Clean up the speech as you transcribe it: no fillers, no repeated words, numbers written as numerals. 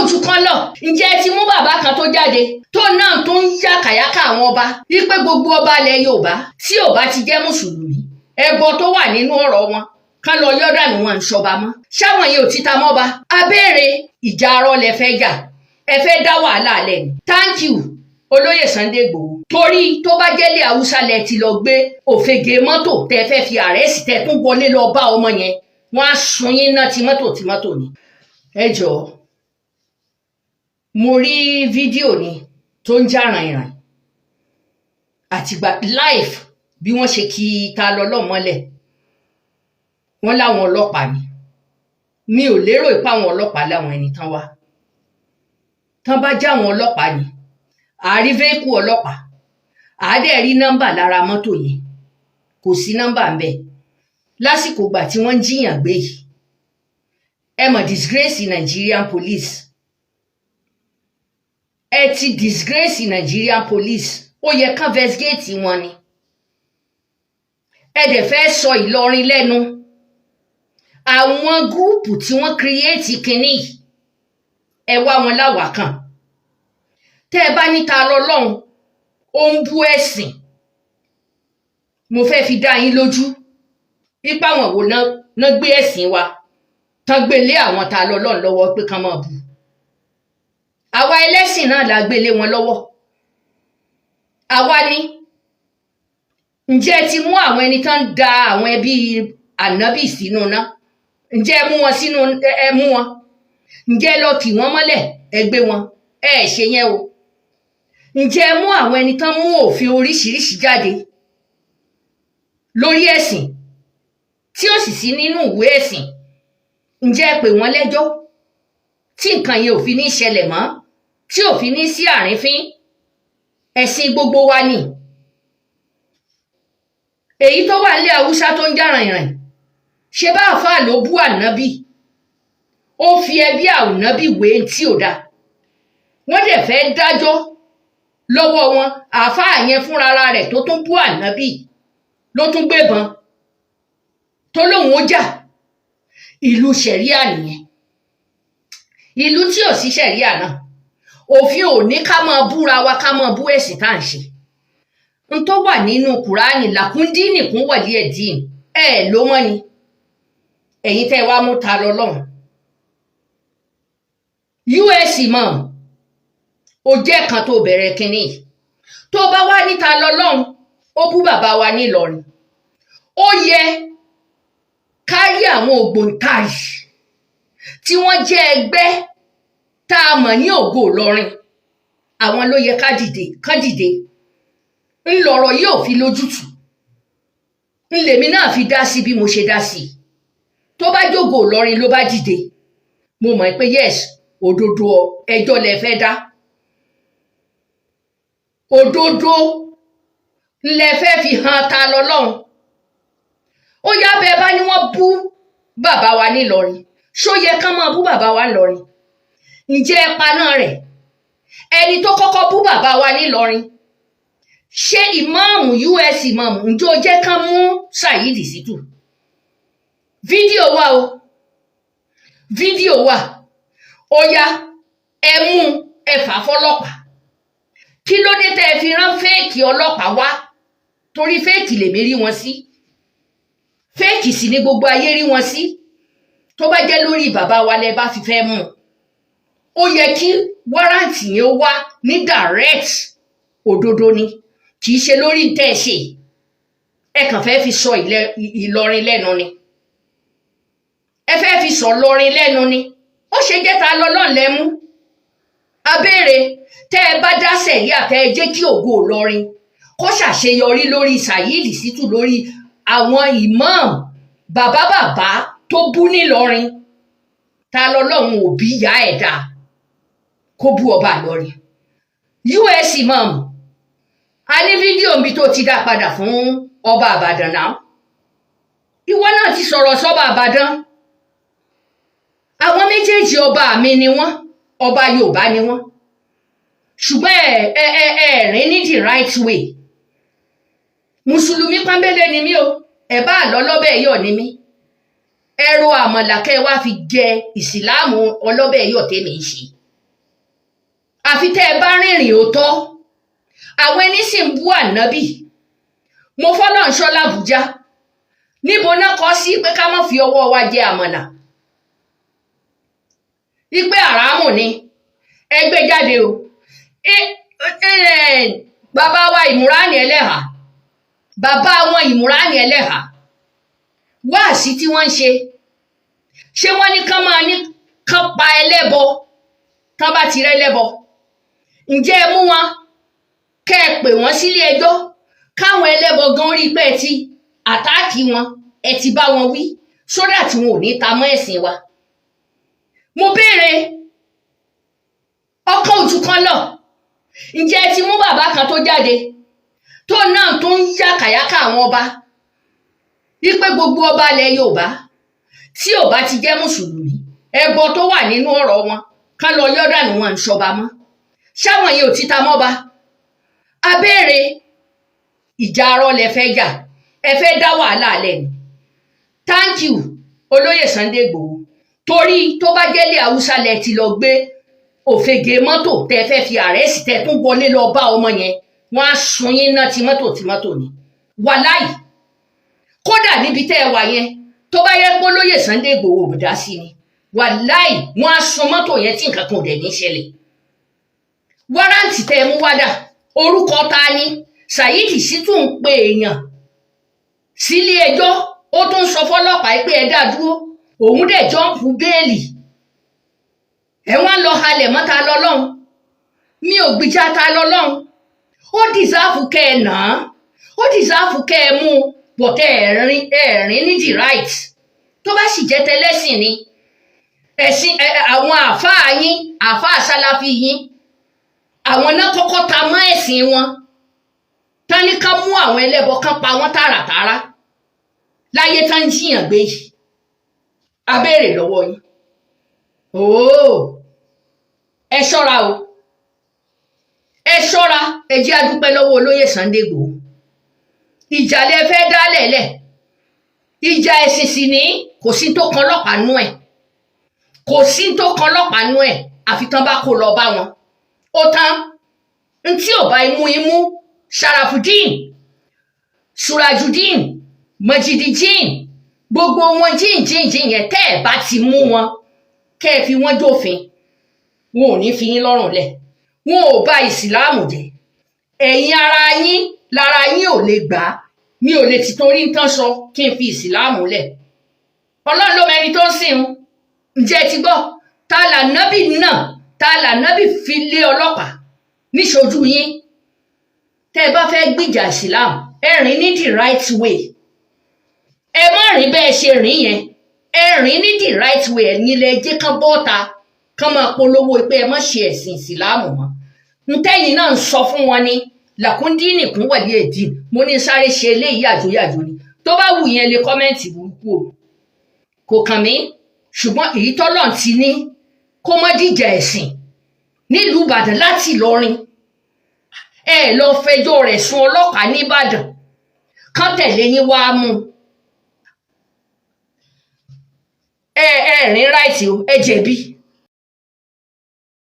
Ojú kan lọ. Ǹjẹ́ ẹ ti mú bàbá kan tó jáde tó náà tó ń yàkàyàkà àwọn ọba wípé gbogbo ọba ilẹ̀ Yorùbá tí ò bá ti jẹ́ mùsùlùmí, ẹbọ tó wà nínú ọ̀rọ̀ wọn, kán lọ yọ́dànù, wọn ń ṣọba mọ́? Ṣáwọn yẹn ò títa mọ́ba abéèrè ìjà arọ́ lẹ fẹ́ jà, ẹ fẹ́ dá wàhálà lẹ̀ ni. Thank you, olóyè Sunday Igboho, torí tó bá jẹ́lé Haúsá lẹ ti lọ gbé òfegè mọ́tò tẹ fẹ́ fi arrest, tẹ tún wọlé lọ bá ọmọ yẹn, wọ́n á sun yín náà tí mọ́tò tí mọ́tò ni. Ẹ jọ̀ọ́, mo rí fídíò ni tó ń jà ràìnràìn àtìgbà live bí wọ́n ṣe kí ta lọ lọ́mọlẹ̀. Wọ́n láwọn ọlọ́pàá ni. Mi ò lérò pé àwọn ọlọ́pàá láwọn ẹni tán wá tán bá já àwọn ọlọ́pàá ni, àárí vehicle ọlọ́pàá, àádẹ́ rí nọ́mbà lára mọ́tò yẹn. Kò sí nọ́mbà ń bẹ̀ lásìkò ìgbà tí wọ́n ń jiyàn gbé yìí. Ẹ mọ̀ disgrace Nigerian police, ẹ ti disgrace Nigerian police. Ó yẹ kán investigate wọn ni. Ẹ dẹ̀ fẹ́ sọ Ìlọrin lẹ́nu. Àwọn group tí wọ́n create kinní yìí, ẹ wá wọn láwàá kàn. Tẹ́ ẹ bá níta lọ́lọ́run ó ń bú ẹ̀sìn, mo fẹ́ fi dá yín lójú ipa wọn wò ná gbé ẹ̀sìn wa tán gbé lé àwọn ta lọ́lọ́run lọ́wọ́ pé kán máa bú. Àwa ẹlẹ́sìn náà la gbé lé wọn lọ́wọ́, àwa ni. Ǹjẹ́ ẹ ti mú àwọn ẹni tán ń da àwọn ẹbí ànábì sínú ná? Ǹjẹ́ ẹ mú wọn sínú? Ẹ mú wọn? Ǹjẹ́ ẹ lọ kì wọ́n mọ́lẹ̀? Ẹ gbé wọn, ẹ ṣe yẹn o. Ǹjẹ́ ẹ mú àwọn ẹni tán mú òfin oríṣiríṣi jáde lórí ẹ̀sìn tí ó sì sí nínú ìwé ẹ̀sìn? Ǹjẹ́ ẹ pè wọ́n lẹ́jọ́ tí nǹkan yẹn ò fi ní ṣẹlẹ̀ mọ́, tí ò fi ní sí àrífín? Ẹ̀sìn gbogbo wa ni. Èyí tó wà nílẹ̀ Haúsá tó ń jà ràìnràìn, ṣe bá àáfàá ló bú ànábì, ó fi ẹbí ànábì wé tí ò dáa, wọ́n dẹ̀ fẹ́ dájọ́ lọ́wọ́ wọn. Àáfàá yẹn fúnra rẹ̀ tó tún bú ànábì ló tún gbébọn tó lóun ó jà. Ìlú ṣẹ̀ríà nìyẹn. Ìlú tí ò sí ṣẹ̀ríà náà, òfin ò ní ká máa búra wa, ká máa bú ẹ̀sìn tá à ń ṣe. N tó wà nínú Kùránì, لكم دينكم ولي دين, ẹ ló mọ́ ni. Ẹ̀yin tẹ́ ẹ wá mú ta lọ lọ́hùn, US imam, ó jẹ́ kan tó bẹ̀rẹ̀ kínní yìí. Tó bá wá níta lọ lọ́hùn ó bú bàbá wa nílọrin, ó yẹ kárí àwọn ògbóǹtarì tí wọ́n jẹ́ ẹgbẹ́ tá a mọ̀ ní Ògo Ìlọrin, àwọn ló yẹ ká dìde, ká dìde. Ńlọrọ̀ yóò fi lójútùú. Ńlèmi náà fi dá sí bí mo ṣe dá sí. Tó bá jógo Ìlọrin ló bá dìde, mo mọ̀ pé yes, òdodo ẹjọ́ lẹ fẹ́ dá, òdodo lẹ fẹ́ fi hàn ta lọ́lọ́run. Ó yá, bẹ́ẹ̀ bá ní wọ́n bú bàbá wa nílọrin, ṣó yẹ ká máa bú bàbá wa nílọrin? Ǹjẹ́ ẹ paná rẹ̀? Ẹni tó kọ́kọ́ bú bàbá wa nílọrin, ṣé ìmáàmù, US ìmáàmù, ǹjẹ́ ó jẹ́ ká mú Saheed Shittu? Fídíò wà o, fídíò wà. Ó yá, ẹ mú, ẹ fà fọlọ́pàá. Kí ló dé tẹ́ ẹ fi rán fake ọlọ́pàá wá? Torí fake lèmi rí wọn sí, fake sì ni gbogbo ayé rí wọn sí. Tó bá jẹ́ lórí bàbá wa lẹ bá fi fẹ́ mú un, ó yẹ kí warrant yẹn wá ní direct. Òdodo ni, kì í ṣe lórí tẹ́ ẹ ṣe. Ẹ kàn fẹ́ fi sọ Ìlọrin lẹ́nu ni, ẹ fẹ́ fi sọ lọrin lẹ́nu ni. Ó ṣe jẹ́ ta lọ́lọ́run lẹ́mú abéèrè. Tẹ́ ẹ bá dá sẹ̀ríà, tẹ́ ẹ jẹ́ kí Ògo Ìlọrin kó ṣàṣeyọrí lórí Saheed Shittu, lórí àwọn imam, bàbá bàbá tó bú nílọrin, ta lọ́lọ́run òbí ìyá ẹ̀ dá kó bú ọba Ìlọrin? US imam, a ní fídíò níbi tó ti dá padà fún ọba Àbàdàn náà. Ìwọ náà ti sọ̀rọ̀ sọ́ba Àbàdàn. Àwọn méjèèjì, ọba mi ni wọ́n, ọba Yorùbá ni wọ́n, ṣùgbọ́n ẹ rìn ní the right way. Mùsùlùmí pọ́nbélé ni mí o. Ẹ bá lọ lọ́bẹ̀ yọ̀ ni mí. Ẹ ro àmàlà kẹ́ ẹ wá fi jẹ ìsìláàmù ọlọ́bẹ̀ yọ̀ tèmi ń ṣe. Àfi tẹ́ ẹ bá rìnrìn òótọ́. Àwọn ẹni sì ń bú ànábì. Mo fọlọ́nṣọ́ làbújá. Níbo náà kọ́ sí pé ká má fi ọwọ́ wa jẹ àmàlà, wípé àràmù ni? Ẹ gbé jáde o. Bàbá wa Ìmúránì Ẹlẹ́hà, bàbá wọn Ìmúránì Ẹlẹ́hà, wáàsí tí wọ́n ń ṣe, ṣé wọ́n ní kán máa ní kán pa ẹlẹ́bọ tán bá ti rẹ́lẹ́bọ? Ǹjẹ́ ẹ mú wọn kẹ́ ẹ pè wọ́n sílé ẹjọ́, káwọn ẹlẹ́bọ gan rí pé ẹ ti attack wọn, ẹ ti bá wọn wí, sódà tí wọn ò ní ta mọ́ ẹ̀sìn wa? Mo béèrè ọkàn ojú kan lọ. Ǹjẹ́ ẹ ti mú bàbá kan tó jáde, tó náà tó ń yàkàyàkà àwọn ọba, wípé gbogbo ọba ilẹ̀ Yorùbá tí ò bá ti jẹ́ mùsùlùmí, ẹbọ tó wà nínú ọ̀rọ̀ wọn, kán lọ yọ́dànù, wọn ń ṣọba mọ́? Ṣáwọn yìí ò ti ta mọ́ba? Abéèrè. Ìjà arọ́ lẹ fẹ́ jà, ẹ fẹ́ dá wàhálà lẹ̀ ni. Thank you, olóyè Sunday Igboho, torí tó bá jẹ́lé Haúsá lẹ ti lọ gbé òfegè mọ́tò tẹ́ fẹ́ fi arrest, tẹ́ tún wọlé lọ bá ọmọ yẹn, wọ́n á sun yín náà tí mọ́tò tí mọ́tò ni. Wàláì, kódà níbi tẹ́ ẹ wà yẹn, tó bá yẹ pé olóyè Sunday Igboho ò dá sí ni, wàláì, wọ́n á sun mọ́tò yẹn tí nǹkan kan ò dẹ̀ ní ṣẹlẹ̀. Warrant tẹ́ ẹ mú wádà, orúkọ ta ni? Saheed Shittu ń pe èèyàn sílé ẹjọ́, ó tún sọ fọlọ́pàá pé ẹ dá dúró, òun dẹ̀ jump bail. Ẹ wọ́n lọ halẹ̀ mọ́ ta lọ́lọ́run. Mi ò gbìjà ta lọ́lọ́run. Ó deserve kẹ́ ẹ nà án, ó deserve kẹ́ ẹ mú bọ̀tẹ́ ẹ̀rín ẹ̀rín ní the right. Tó bá sì jẹ́ tẹlẹ́sìn ni ẹ̀sìn, àwọn àáfàá yín, àáfàá sálàfí yín, àwọn náà kọ́kọ́ ta mọ́ ẹ̀sìn wọn tán ní ká mú àwọn ẹlẹ́bọ kan pa wọ́n tààràtààrà láyé tán jiyàn gbé yìí. A béèrè lọ́wọ́ yín ooo. Ẹ ṣọ́ra o, ẹ ṣọ́ra. Ẹ jẹ́ a dúpẹ́ lọ́wọ́ olóyè Sunday Igboho. Ìjà lẹ fẹ́ dálẹ̀ lẹ̀, ìjà ẹ̀sìn sì ní kò sí tó kan ọlọ́pàá nú ẹ̀, kò sí tó kan ọlọ́pàá nú ẹ̀, àfi tán bá kó lọ bá wọn. Ó tán. Ntí ò bá imú imú Sharafudeen, Surajudeen, Majidijin, gbogbo wọn jíǹjíǹjíǹ yẹn, tẹ́ ẹ̀ bá ti mú wọn kẹ́ ẹ fi wọ́n jófin, wọn ò ní fi yín lọ́rùn lẹ̀. Wọn ò bà ìsìláàmù jẹ́. Ẹ̀yin ara yín lára yín ò lè gbà á. Mi ò lè ti torí ń tán sọ kí n fi ìsìláàmù lẹ̀. Ọlọ́run ló mẹni tó ń sìn un. Ǹjẹ́ ẹ ti gbọ́ ta là nábì náà, ta là nábì fi lé ọlọ́pàá níṣojú yín? Tẹ́ ẹ bá fẹ́ gbìjà ìsìláàmù, ẹ rìn ní the right way. Ẹ má rìn bẹ́ẹ̀ ṣe rìn yẹn. Ẹ rìn ní the right way. Ẹ̀yin lẹ jẹ́ kán bọ́ta, kán máa polówó pé ẹ má ṣe ẹ̀sìn ìsìláàmù mọ́. Ntẹ́yìn náà ń sọ fún wọn ní làkúndínì kún wẹ̀lí èdè. Mo ní sáré ṣe eléyìí, yàjóyàjó ni. Tó bá wù yẹn lè comment burúkú o, kò kàn mí. Ṣùgbọ́n èyí tọ́lọ̀ ti ní kó má dìjà ẹ̀sìn nílùú Ìbàdàn láti Ìlọrin, ẹ lọ fẹjọ́ rẹ̀ sùn ọlọ́pàá nìbàdàn, kán tẹ̀lé yín wá mú ẹ. Ẹ rìn right o, ẹ jẹ̀bi.